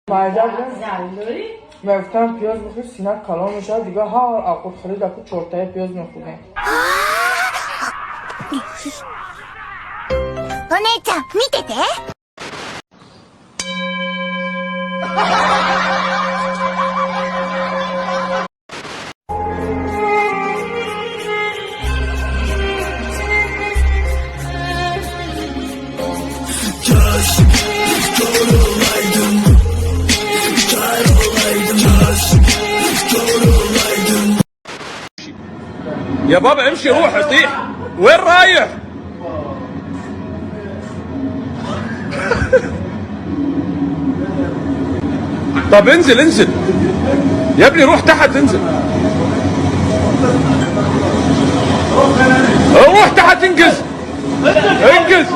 Майда мегуфтам, пиёз бихӯр, синат калон мешавад. Дига ҳар авқот харидаку чортаи пиёз мехӯрдем. お姉ちゃん見てて。 يا بابا امشي، روح طيح، وين رايح؟ طب انزل انزل يا ابني، روح تحت، انزل، روح تحت، انجز انجز.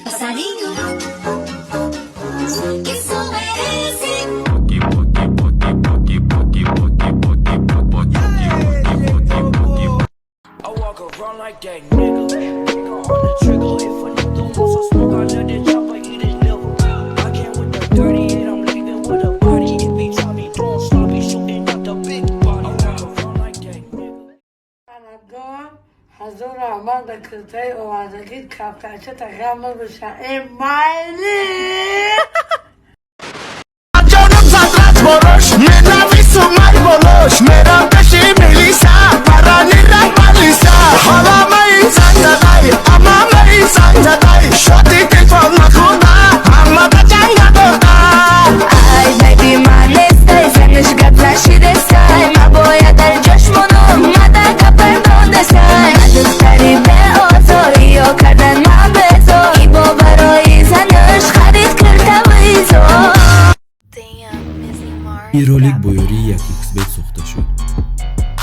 Passarinho, que som é esse? I walk around like that nigga. Finger on the trigger. If a nigga wants some smoke, I let it chopper eat his liver. I came with the 38, I'm leaving with a body. If he try me doing sloppy, shooting out the big body. I walk around like that nigga. Ҳазор раҳмат ба киртаи овардагӣ, кафкачата ғамр биша, э майли. Ҷонам задрат борош менависум, ай болош мерам пеши милиса, парани рахмалиса. Ҳола май занг задай, ама май занг задай, шоти телефон нахӯрда, ҳама ба ҷанга дорда. Ай, беби, ман нестай, занаш гап нашидестай, ма бояд дар ҷош монам, мада гапардондестай. Ма духтари беозор, ё кардан ма безор, ибо барои занаш харид киртавизор. Ин ролик бо ёрии 1xBet сохта шуд.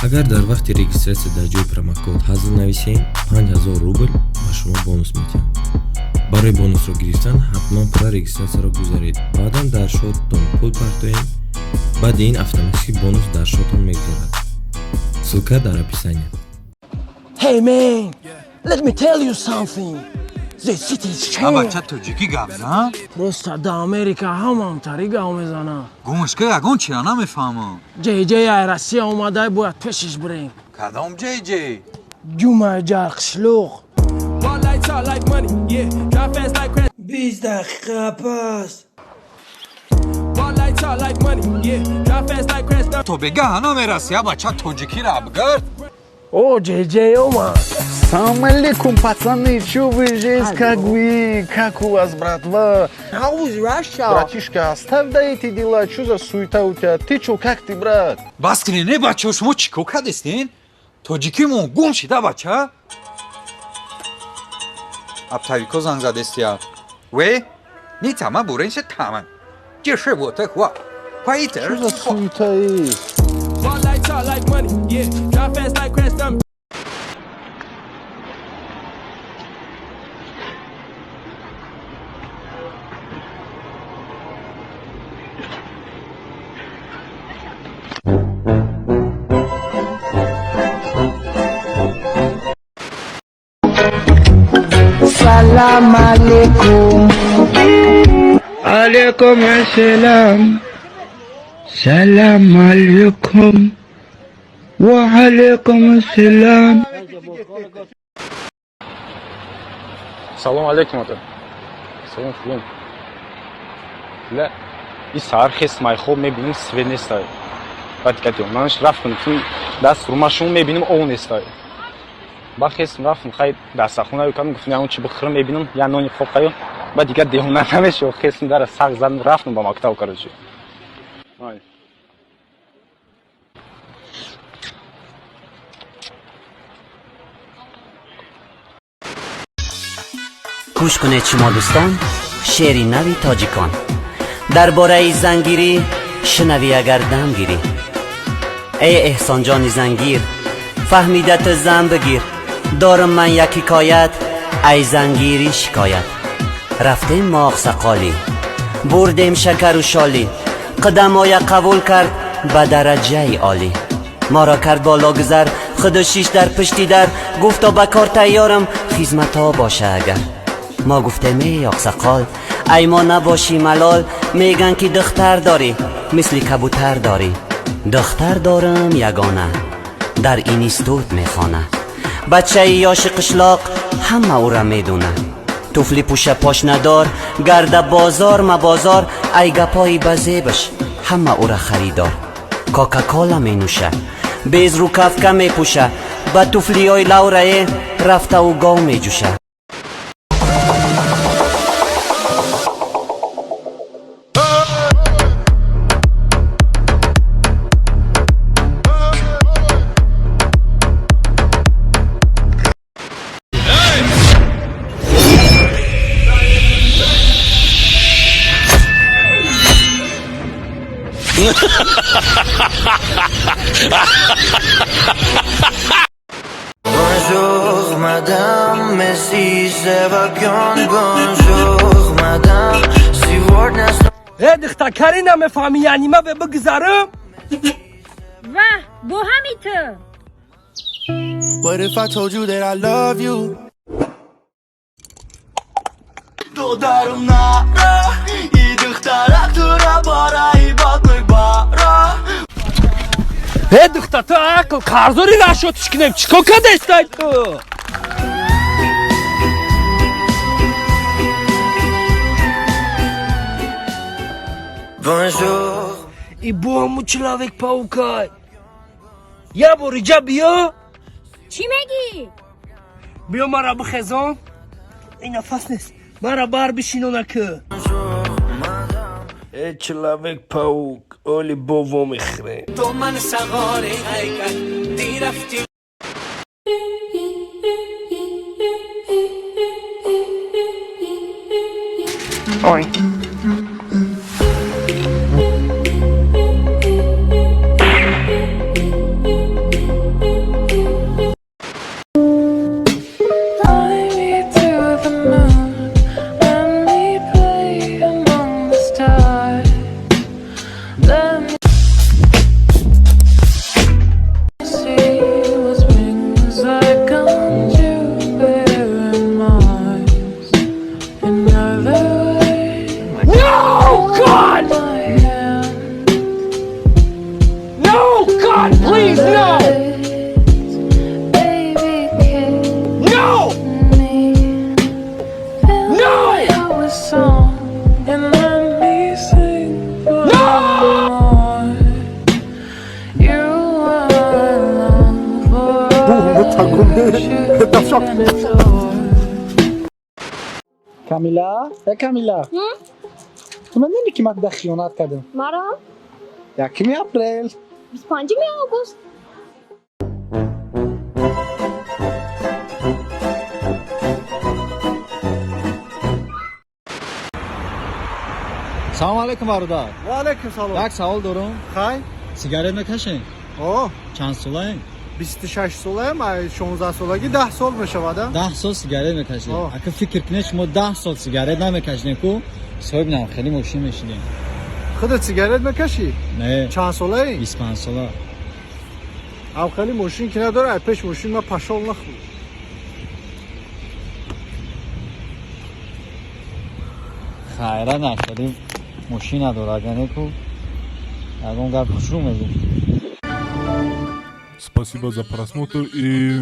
Агар дар вақти регистрация дар ҷои промокод ҳазл нависем, 5000 рубл ба шумо бонус медиҳанд. Барои бонусро гирифтан ҳатман пурра регистрация ро гузаред, баъдан дар счёт тон пул партоед. Баъди ин автоматически бонус дар счёт он мегузарад. Ссылка дар описание. Hey man, let me tell you something. The city is changed. Бача, тоҷикӣ гап зан. Просто да Америка ҳамам тари гап мезанам. Гумшка, ягон чира намефаҳмам. Ҷей ай Россия омадай, бояд пешиш бирем. Кадом Ҷей Ҷей? Ҷумаи ҷарқишлуқ. 20 дақиқа пас. То бегаҳа намераси, а бача, тоҷикира бигард. О, Ҷей Ҷей омад. Салам алейкум, пацаны, чё вы здесь, как вы, как у вас, братва? How is Russia? Братишка, оставь да эти дела, чё за суета у тебя? Ты чё, как ты, брат? Бас кунед, не, бачаҳо, шумо чӣ кор кардестен? Тоҷикимон гум шида, бача. Оптовик о занг задестия. Ве, 你怎么不认识他们？这是我的货，快一点。 Чё за суета, эй? Салам алейкум. Алейкум ассалам. Салам алейкум. Ва алейкум ассалам. Салом алейкум, ата. Салом, хубем. Ла, и саҳар хестм, ай хоб мебинем, свет нестай. Баъд дикати манаш рафтам, даст румашон мебинем, ов нестай. Ба хестм, рафтам, хай дастархона кардам, гуфтам ягон чи бихӯрам, мебинам я нони хоб қаю. Баъд дигар девона намешо, хестм, дара сақ задам, рафтам ба мактаб, короче. Ай. Гӯш кунед шумо дӯстон, шеъри нави тоҷикон дар бораи зангирӣ, шунавӣ агар дам гирӣ. Эй Эҳсонҷони зангир, фаҳмида ту зан бигир, дорам ман як ҳикоят, ай зангирӣ шикоят. Рафтем мо оқсақолӣ, бурдем шакару шолӣ, қидамоя қабул кард ба дараҷаи олӣ, моро кард бологузар, худу шиш дар пушти дар, гуфто ба кор тайёрам, хизматҳо боша агар. Мо гуфтем: эй оқсақол, Ай мо набошӣ малол, меган ки духтар дорӣ, мисли кабутар дорӣ. Духтар дорам ягона, дар институт мехона. Бачаи ёши қишлоқ ҳама ӯра медуна. Туфли пуша пошнадор, гарда бозор мабозор, ай гапои базебаш ҳама ӯра харидор. Кока-кола менӯша, безрукавка мепӯша, ба туфлиёи лаврае рафтаву гов меҷӯша. Bonjour madame, merci, ça va bien. Bonjour madame, сегодня Э, духтар, кари намефаҳмӣ, яъни ма бигзарам. Ваҳ, бо ҳами ту. What if I told you that I love you? Додарум, нара и духтарак тура барои бад мебара. Э, духтар, ту ақл қарзори нашотиш кунем, чӣ кор кардестай ту? Bonjour. И бо ҳаму человек паук ай. Я бор иҷа биё. Чӣ мегӣ? Биё, мара бихезон, ин нафас нест, мара бар бишинонаку. Э, человек паук, оли бово мехӯрем. То ман сағори ҳайкал дирафти. Ой. Fly me to the moon, let me play among the stars. Let me see what spring is like on Jupiter and Mars. In other words, No, God! my hand. No, God, please, no! Baby, kiss No! me. Fill No! my heart with song and let me sing forevermore. You are I long for, I worship and adore. Камила, э, Камила, ту медонӣ, ки ман туда хиёнат кардам? Маро? 1 апрел. 25 август. Салому алейкум, бародар. Ва алейкум салом. Як савол дорам. Хай. Сигарет мекашем? О. Чанд солаем? 26 солаем, ай 16 солагӣ 10 сол мешавад, а? 10 сол сигарет мекашем. О. Ака, фикр кунед, шумо 10 сол сигарет намекашидем ку, соҳиб нам хеле мошин мешидем. Худат сигарет мекашӣ? Не. Чанд солаӣ? 25 сола. Ав хеле мошин ки надора, ай пеш мошин ма пашол нахӯр. Хайра, нахеле мошин надора, агар не ку ягон гап хушрӯ мегӯ. Спасибо за просмотр и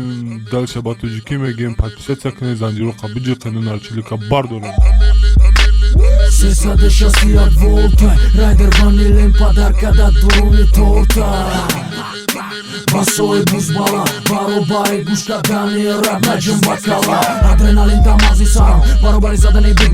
дальше ба тоҷикӣ мегӯем: подписаться кунед, занҷироқа биҷиқену нарчилика бардорем. 361 волта, райдер ванилем подарка да дуруни торта. Басои бузбала, баробари гӯш кардани рап, наҷум бакала. Адреналин дамази сарам, баробари задани бит.